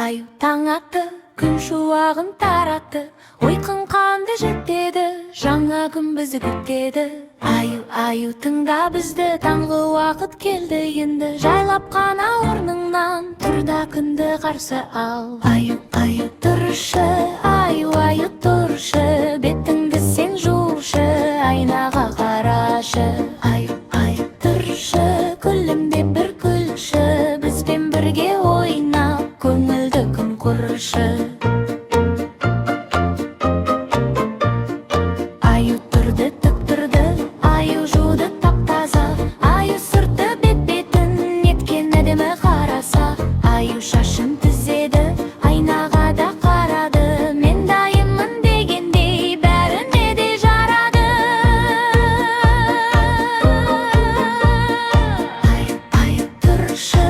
Аю, таң атты, күн шуағын таратты. Ұйқың қанды жетеді, жаңа күн бізді күтеді. Аю, аю, тыңда бізді, таңғы уақыт келді енді. Жайлап қана орныңнан тұр да, күнді қарсы ал. Аю, аю, тұршы, аю, аю, тұршы. Бетіңді сен жушы, айнаға қарашы. Аю, аю, тұршы, күлімдеп бір күлші. Бізбен бірге ойнап, көңілді күн құршы. Аю тұрды, тік тұрды, аю жуды тап-таза. Аю сүртті бет-бетін, неткен әдемі қараса. Аю шашын түзеді, айнаға да қарады. Мен дайынмын дегендей, бәріне де жарады. Аю, аю, тұршы,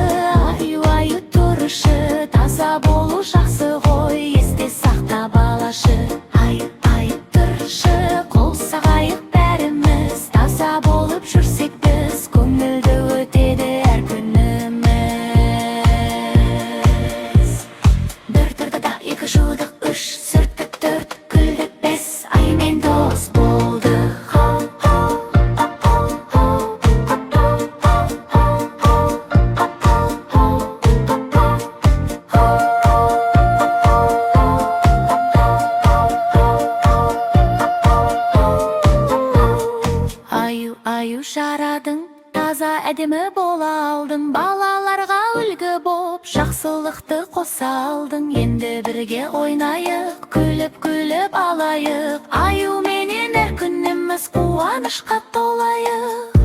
аю, аю, тұршы. Таза болу жақсы ғой, есте сақта, балашы. Аю, аю, тұршы, қол соғайық бәріміз. Таза болып жүрсек біз, көңілді өтеді әр күніміз. Бір тұрды да, екі жудық, үш сүрттік, төрт күлдік, бес аюмен дос болдық. Хау, хау, хау, хау, хау, хау, хау, хау, хау, хау. Аю, аю, жарадың, таза әдемі бола алдың. Балаларға үлгі боп, жақсылықты қоса алдың. Енді бірге ойнайық, күліп күліп алайық. Аюменен әр күніміз қуанышқа толайық.